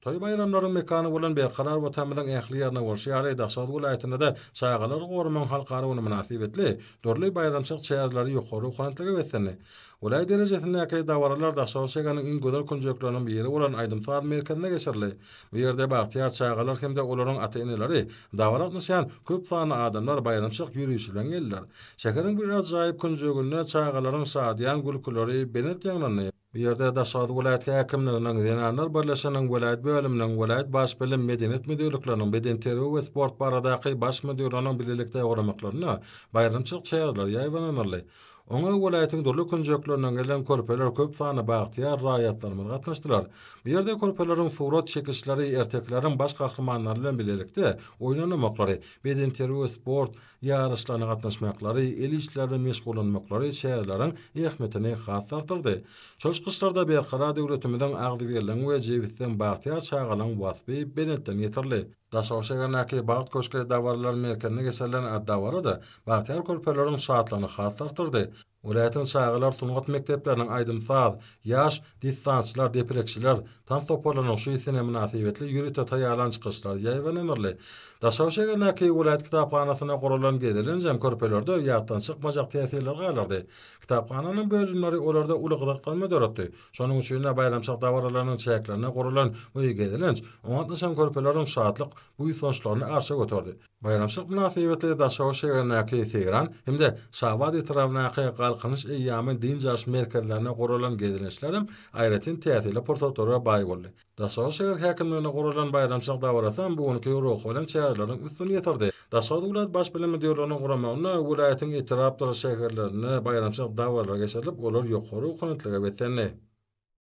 Toý-baýramlaryň mekany bolan Berkarar Watanymyzyň ähli ýerinde bolşy ýaly, Daşoguz welaýatynda-da Çagalary goramagyň halkara güni mynasybetli dürli baýramçylyk çäreleri ýokary ruhubelentlige beslendi. Welaýat derejesindäki dabaralar Daşoguz şäheriniň iň gözel künjekleriniň biri bolan aýdym-saz merkezinde geçirildi. Bu ýerde bagtyýar çagalar hem-de olaryň ata-eneleri, dabara gatnaşýan köp sanly adamlar baýramçylyk ýörişi bilen geldiler. Şäheriň bu ajaýyp künjeginde çagalaryň şadyýan gülküleri belent ýaňlandy. Bu ýerde Daşoguz welaýat häkimliginiň, Zenanlar birleşiginiň welaýat bölüminiň, welaýat Baş bilim, medeniýet müdirlikleriniň, bedenterbiýe we sport baradaky baş müdirliginiň bilelikde guramaklarynda baýramçylyk çäreleri ýaýbaňlandyryldy. Oňa welaýatyň dürli künjeklerinden gelen körpeler, köp sanly bagtyýar raýatlarymyz gatnaşdylar. Bu ýerde körpeleriň surat çekişleri, ertekileriň baş gahrymanlary bilen bilelikde oýnanamaklary, bedenterbiýe we sport ýaryşlaryna gatnaşmaklary, el işleri bilen meşgullanmaklary çäreleriň ähmiýetini has-da artdyrdy. Şol çykyşlarda Berkarar döwletimiziň agzybirligiň we jebisligiň bagtyýar çagalygyň waspy belentden ýetirildi. Daşoguz şäherindäki Bagt köşgi dabaralar merkezinde geçirilen dabara-da bagtyýar körpeleriň şatlygyny has-da artdyrdy. Welaýatyň çagalar sungat mekdepleriniň aýdym-saz, ýaş dessançylar, deprekçiler, tans toparlarynyň şu sene mynasybetli ýörite taýýarlan çykyşlary ýaýbaňlandyryldy. Daşoguz şäherindäki welaýat kitaphanasynda guralan gezelenjem körpelerde ýatdan çykmajak täsirleri galdyrdy. Kitaphananyň bölümleri olarda uly gyzyklanma döretdi. Şonuň üçin-de baýramçylyk dabaralarynyň çäklerinde guralan bu gezelenç oňa gatnaşan körpeleriň şatlyk, buýsançlaryny arşa göterdi. Baýramçylyk mynasybetli Daşoguz şäherindäki Seýran hem-de Şabat etrabyndaky Galkynyş eýýamy dynç alyş merkezlerine guralan gezelençler hem aýratyn täsirli pursatlara baý boldy. Daşoguz şäher häkimliginde guralan baýramçylyk dabarasy hem bu günki ruhubelent çäreleriň üstüni ýetirdi. Daşoguz welaýat Baş bilim müdirliginiň guramagynda welaýatyň etrapdyr şäherlerinde baýramçylyk dabaralary geçirilip, olar ýokary ruhubelentlige beslendi.